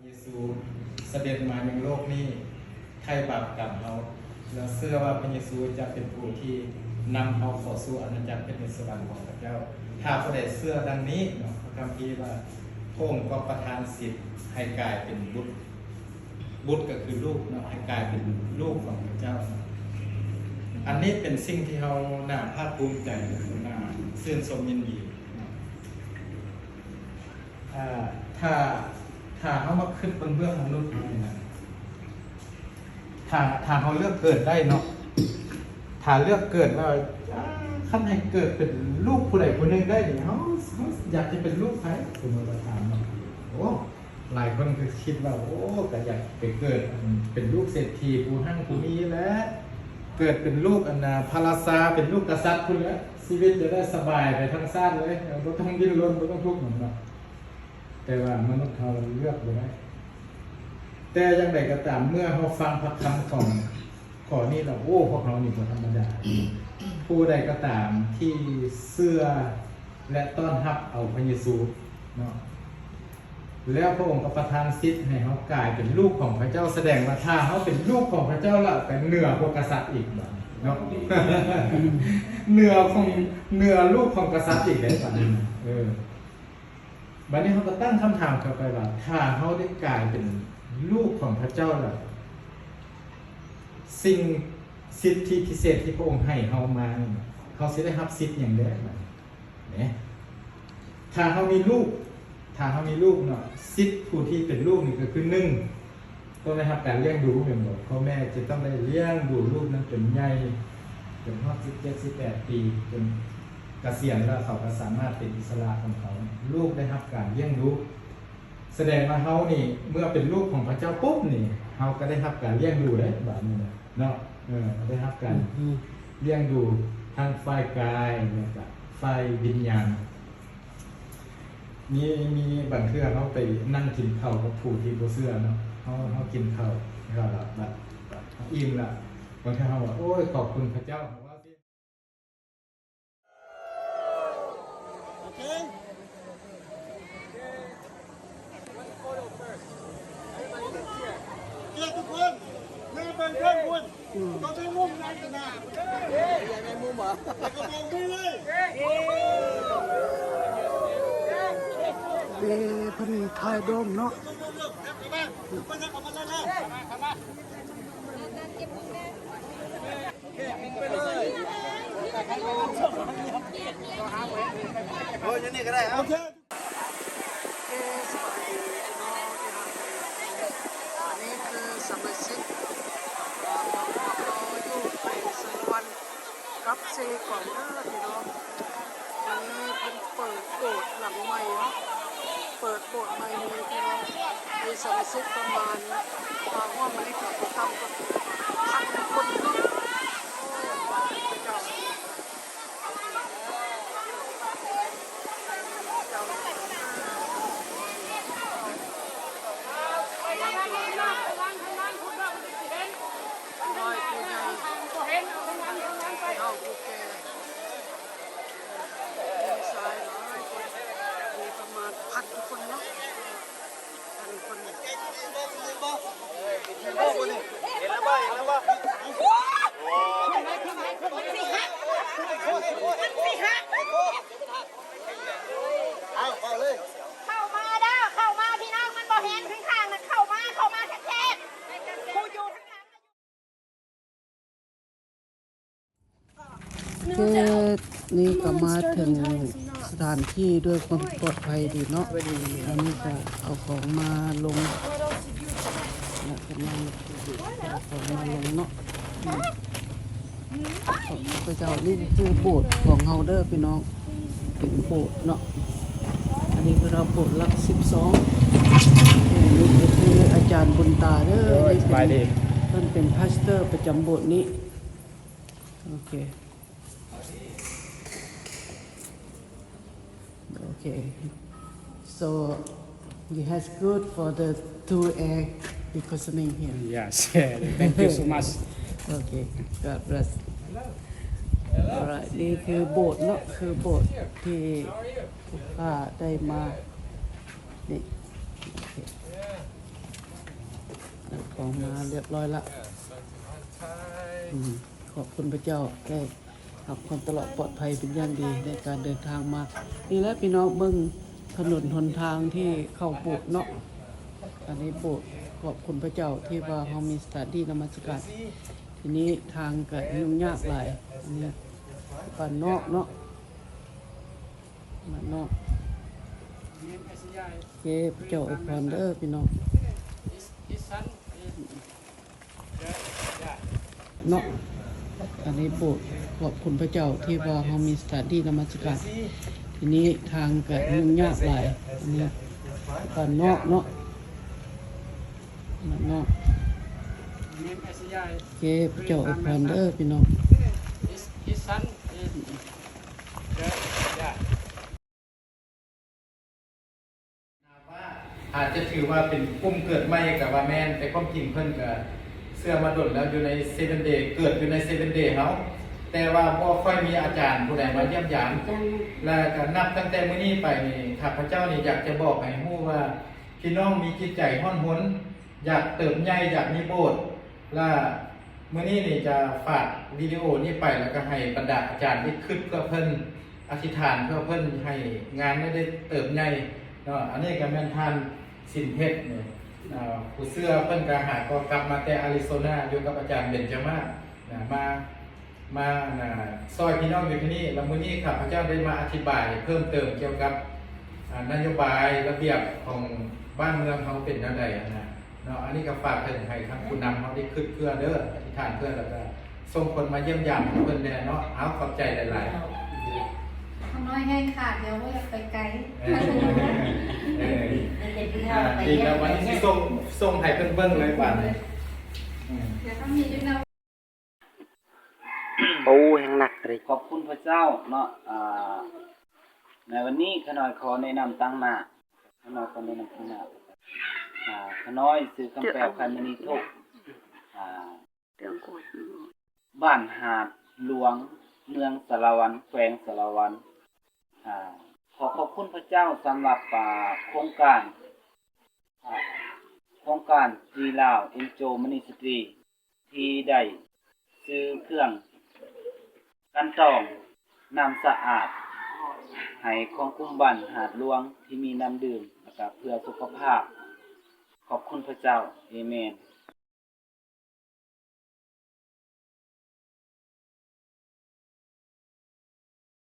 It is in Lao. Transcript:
ເຢຊູສະເດັດມາຍັງໂລກນີ້ ໄຖ່ບາບກຳເຮົາ ແລະ ເຊື່ອວ່າພະເຢຊູຈະເປັນຜູ້ທີ່ນຳເຮົາເຂົ້າສູ່ອານາຈັກແຜ່ນດິນສະຫວັນຂອງພະເຈົ້າ. ຖ້າຜູ້ໃດເຊື່ອດັ່ງນີ້ເນາະ, ພະຄຳພີວ່າ ພະອົງກໍປະທານສິດໃຫ້ກາຍເປັນບຸດ, ບຸດກໍຄືລູກເນາະ, ໃຫ້ກາຍເປັນລູກຂອງພະເຈົ້າ. ອັນນີ້ເປັນສິ່ງທີ່ເຮົາໜ້າພາກພູມໃຈ ແລະ ໜ້າຊື່ນຊົມຍິນດີເນາະ. ຖ້າ ຖ້າ ຖ້າເຮົາມາຄິດເບິ່ງເລື່ອງມະນຸດເຮົານີ້ນະ, ຖ້າ ຖ້າເຮົາເລືອກເກີດໄດ້ເນາະ, ຖ້າເລືອກເກີດວ່າ ອາ ຄັນໃຫ້ເກີດເປັນລູກຜູ້ໃດຜູ້ໜຶ່ງໄດ້ນີ້ ເຮົາ ເຮົາຢາກຈະເປັນລູກໃຜ? ສົມມຸດວ່າຖາມເນາະ. ໂອ້ ຫຼາຍຄົນກໍຄິດວ່າ ໂອ້ ກໍຢາກໄປເກີດເປັນລູກເສດຖີຜູ້ຮັ່ງຜູ້ມີແຫຼະ, ເກີດເປັນລູກອັນນາ ພະລາຊາ ເປັນລູກກະສັດພຸ້ນແຫຼະ. ຊີວິດຈະໄດ້ສະບາຍໄປທັງຊາດເລີຍ, ບໍ່ຕ້ອງດີ້ນລົນ ບໍ່ຕ້ອງທຸກຫຍັງເນາະ. ແຕ່ວ່າມະນຸດເຮົາເລືອກບໍ່ໄດ້. ແຕ່ຢ່າງໃດກໍຕາມ ເມື່ອເຮົາຟັງພະຄຳຂອງຂໍ້ນີ້ແລ້ວ ໂອ້ ພວກເຮົານີ້ບໍ່ທຳມະດາ. ຜູ້ໃດກໍຕາມທີ່ເຊື່ອ ແລະ ຕ້ອນຮັບເອົາພະເຢຊູເນາະ, ແລ້ວພະອົງກໍປະທານສິດໃຫ້ເຮົາກາຍເປັນລູກຂອງພະເຈົ້າ. ສະແດງວ່າຖ້າເຮົາເປັນລູກຂອງພະເຈົ້າແລ້ວ ກໍເໜືອກວ່າກະສັດອີກບາດນີ້ເນາະ, ເໜືອຂອງ ເໜືອລູກຂອງກະສັດອີກເດ້ບາດນີ້. ເອີ ບາດນີ້ເຮົາກໍຕັ້ງຄຳຖາມເຂົ້າໄປວ່າ ຖ້າເຮົາໄດ້ກາຍເປັນລູກຂອງພະເຈົ້າແລ້ວ ສິ່ງ ສິດທິພິເສດທີ່ພະອົງໃຫ້ເຮົາມານີ້ ເຮົາຊິໄດ້ຮັບສິດຫຍັງແດ່ບາດນີ້? ເນ ຖ້າເຮົາມີລູກ ຖ້າເຮົາມີລູກເນາະ ສິດຜູ້ທີ່ເປັນລູກນີ້ກໍຄື ໜຶ່ງ ຕ້ອງໄດ້ຮັບການລ້ຽງດູແມ່ນບໍ່? ພໍ່ແມ່ຈະຕ້ອງໄດ້ລ້ຽງດູລູກນັ້ນຈົນໃຫຍ່ ຈົນຮອດສິບເຈັດ ສິບແປດປີ ຈົນກະສຽນແລ້ວ ເຂົາກໍສາມາດເປັນອິດສະຫຼະຂອງເຂົາ. ລູກໄດ້ຮັບການລ້ຽງດູ ສະແດງວ່າເຮົານີ້ ເມື່ອເປັນລູກຂອງພະເຈົ້າປຸບນີ້ ເຮົາກໍໄດ້ຮັບການລ້ຽງດູເດ້ບາດນີ້ນະ. ເນາະ ເອີ ໄດ້ຮັບການ ອືມ ລ້ຽງດູທັງຝ່າຍກາຍ ແລະກະຝ່າຍວິນຍານ. ມີ ມີບາງເທື່ອເຮົາໄປນັ່ງກິນເຂົ້າກັບຜູ້ທີ່ບໍ່ເຊື່ອເນາະ, ເຮົາ ເຮົາກິນເຂົ້າແລ້ວລະ ບັດ ບັດເຮົາອີ່ມລະ ບາງເທື່ອເຮົາວ່າ ໂອ້ຍ ຂອບຄຸນພະເຈົ້າ. Okay. One photo first. Everybody look here. ເກັບທຸກຄົນ ເດີນໄປທາງພຸ້ນ ອືມ ຕ້ອງໄດ້ມຸມນັ້ນນະ. ຢາກໄດ້ມຸມຫວາ? ແລ້ວກໍບອກມືເລີຍ. ເອີ ເພິ່ນຖ່າຍໂດມເນາະ. ເຂົ້າມາ ເຂົ້າມາ ເຂົ້າມາ ເຂົ້າມາ. ໂອ້ຍ ຢູ່ນີ້ກໍໄດ້ ເອົາ. ໂອເຄ ສະບາຍດີພີ່ນ້ອງທີ່ຮັກ, ອັນນີ້ຄືສະມາຊິກຂອງພວກເຮົາຢູ່ແຂວງສາລະວັນ ກັບເຊກອງເດີພີ່ນ້ອງ. ອັນນີ້ເພິ່ນເປີດໂບດຫຼັງໃໝ່ເນາະ, ເປີດໂບດໃໝ່ໃຫ້ພີ່ນ້ອງ, ມີສະມາຊິກປະມານ ມາຮ່ວມໃນພິທີ ບໍ່ຕ່ຳກວ່າພັນຄົນເນາະ. ໂອ້ ພະເຈົ້າ ພະເຈົ້າ ນ້ອຍຜູ້ໃຫຍ່ ເຖົ້າຜູ້ແກ່ ມີຊາຍຫຼາຍຄົນ ມີປະມານພັນຄົນເນາະ ພັນຄົນ. ເຫັນແລ້ວບໍ່? ເຫັນແລ້ວບໍ່? ເອົາ ເຂົ້າເລີຍ ເຂົ້າມາເດີ້ ເຂົ້າມາ ພີ່ນ້ອງ ມັນບໍ່ເຫັນຂ້າງໆນະ ເຂົ້າມາ ເຂົ້າມາແທ້ໆ ຜູ້ຢູ່ທາງຫຼັງ. ໂອເຄ ນີ້ກໍມາເຖິງສະຖານທີ່ດ້ວຍຄວາມປອດໄພດີເນາະ. ອັນນີ້ກໍເອົາຂອງມາລົງ ກຳລັງເອົາຂອງມາລົງເນາະ. ຂອບພະເຈົ້າ. ນີ້ຄືໂບດຂອງເຮົາເດີ້ພີ່ນ້ອງ, ເປັນໂບດເນາະ. ອັນນີ້ຄືເຮົາໂບດຫຼັກສິບສອງ. ນີ້ຄືອາຈານບຸນຕາເດີ້. ໂອ້ຍ ນີ້ເປັນ ສະບາຍດີ. ເພິ່ນເປັນພາສເຕີປະຈຳໂບດນີ້. ໂອເຄ. Okay. So, we has good for the two air reconditioning here. Yes, thank you so much. Okay, God bless. Alright, ນີ້ຄືໂບດເນາະ, ຄືໂບດທີ່ລູກຄ້າໄດ້ມາ ນີ້. Okay. ຂອງມາຮຽບຮ້ອຍລະ. ອືມ ຂອບຄຸນພະເຈົ້າ ໄດ້ຮັບຄວາມຕະຫຼອດປອດໄພເປັນຢ່າງດີໃນການເດີນທາງມາ. ນີ້ແຫຼະພີ່ນ້ອງ ເບິ່ງຖະໜົນຫົນທາງທີ່ເຂົ້າໂບດເນາະ. ອັນນີ້ໂບດ ຂອບຄຸນພະເຈົ້າທີ່ວ່າເຮົາມີສະຖານທີ່ນະມັດສະການ. ທີນີ້ທາງກໍຫຍຸ້ງຍາກຫຼາຍ ອັນນີ້ບ້ານນອກເນາະ. ບ້ານນອກ. ໂອເຄ ພະເຈົ້າອວຍພອນເດີພີ່ນ້ອງເນາະ. ອັນນີ້ໂບດ ຂອບຄຸນພະເຈົ້າທີ່ວ່າເຮົາມີສະຖານທີ່ນະມັດສະການ. ທີນີ້ທາງກໍຫຍຸ້ງຍາກຫຼາຍ ອັນນີ້ບ້ານນອກເນາະ. ເນາະ ໂອເຄ ພະເຈົ້າອວຍພອນເດີພີ່ນ້ອງເນາະ. ອາດຈະຖືວ່າເປັນກຸ່ມເກີດໃໝ່ກໍວ່າແມ່ນ, ແຕ່ຄວາມຈິງເພິ່ນກໍເຊື່ອມາດົນແລ້ວ ຢູ່ໃນເຊເວັນເດ ເກີດຢູ່ໃນເຊເວັນເດເຮົາ, ແຕ່ວ່າບໍ່ຄ່ອຍມີອາຈານຜູ້ໃດມາຢ້ຽມຢາມ. ແລະກໍນັບຕັ້ງແຕ່ມື້ນີ້ໄປນີ້ ຂ້າພະເຈົ້ານີ້ຢາກຈະບອກໃຫ້ຮູ້ວ່າ ພີ່ນ້ອງມີຈິດໃຈຮ້ອນຮົນ ຢາກເຕີບໃຫຍ່ ຢາກມີໂບດ ລະມື້ນີ້ນີ້ຈະຝາກວິດີໂອນີ້ໄປ ລະກະໃຫ້ບັນດາອາຈານໄດ້ຄິດເພື່ອເພິ່ນ ອະທິຖານເພື່ອເພິ່ນ ໃຫ້ງານໄດ້ເຕີບໃຫຍ່ເນາະ. ອັນນີ້ກະແມ່ນທ່ານສິນເພັດນີ້ ເອີ ຜູ້ເຊື່ອເພິ່ນກະຫາກໍກັບມາແຕ່ອາຣິໂຊນາ ຢູ່ກັບອາຈານເບັນຈາມານນະ ມາ ມາ ອັນນ່າ ຊ່ອຍພີ່ນ້ອງຢູ່ທີ່ນີ້ ແລ້ວມື້ນີ້ຂ້າພະເຈົ້າໄດ້ມາອະທິບາຍເພີ່ມເຕີມກ່ຽວກັບ ອາ ນະໂຍບາຍລະບຽບຂອງບ້ານເມືອງເຮົາເປັນແນວໃດຫັ້ນນະເນາະ. ອັນນີ້ກໍຝາກເຖິງໃຫ້ທາງຜູ້ນຳເຮົາໄດ້ຄິດເພື່ອເດີ ອະທິຖານເພື່ອ ແລ້ວກໍສົ່ງຄົນມາຢ້ຽມຢາມເພິ່ນແດ່ເນາະ. ເອົາ ຂອບໃຈຫຼາຍໆ. ຂ້ານ້ອຍແຮງຂາດ ດຽວບໍ່ຢາກໄປໄກ. ເອີ ເອີ ດີແລ້ວ ວັນນີ້ຊິສົ່ງ ສົ່ງໃຫ້ເພິ່ນເບິ່ງເລີຍບາດນີ້. ເອີ ດຽວຕ້ອງມີຢູ່ນຳ. ໂອ້ ແຮງໜັກເລີຍ. ຂອບຄຸນພະເຈົ້າເນາະ ອາ ໃນວັນນີ້ຂ້ານ້ອຍຂໍແນະນຳຕາງໜ້າ ຂ້ານ້ອຍຂໍແນະນຳຕາງໜ້າ ອາ ຂ້ານ້ອຍຊື່ຄຳແປວ ໄຂມະນີທຸກ ອາ ບ້ານຫາດຫຼວງ ເມືອງສາລະວັນ ແຂວງສາລະວັນ. ອາ ຂໍຂອບຄຸນພະເຈົ້າສຳລັບ ອາ ໂຄງການ ອາ ໂຄງການ Tree Love Angel Ministry ທີ່ໄດ້ຊື້ເຄື່ອງກັ່ນຕອງນ້ຳສະອາດໃຫ້ຂອງກຸ່ມບ້ານຫາດຫຼວງທີ່ມີນ້ຳດື່ມ ແລ້ວກະເພື່ອສຸຂະພາບ. ຂອບຄຸນພະເຈົ້າ. ເອເມນ.